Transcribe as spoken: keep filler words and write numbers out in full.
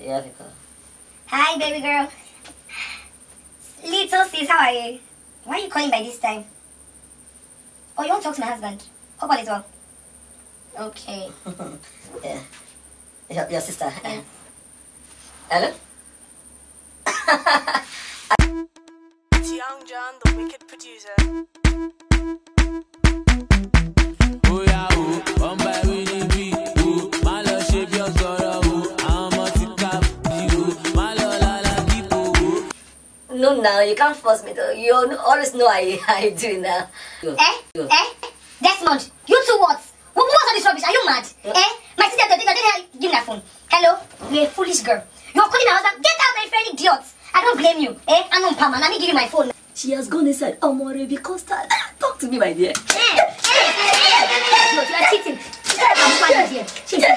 Yeah, because Hi, baby girl. Little sis, how are you? Why are you calling by this time? Oh, you want to talk to my husband? Hope all is well. Okay. Yeah. Your, your sister. Yeah. Hello? It's Young John, the wicked producer. Bóyá o, wọ́n bá wí níbí o, má lọ ṣe bí ọ̀sọ̀rọ̀ o, àwọn ọmọ ti ká bí o, má lọ lálá dípò o. No, now you can't force me though. You kn- always know I, I do now. Eh? Eh? Desmond, you two what? What, what's all this rubbish? Are you mad? Eh? My sister, today, today, give me that phone. Hello? You're a foolish girl. You're calling my husband. Get out, my friend, idiot. I don't blame you. Eh? I know, Pam, and let me give you my phone. She has gone inside. Omore, be constant. Talk to me, my dear. Eh? Eh? Eh? Desmond, you are cheating. She said I'm fine here. She said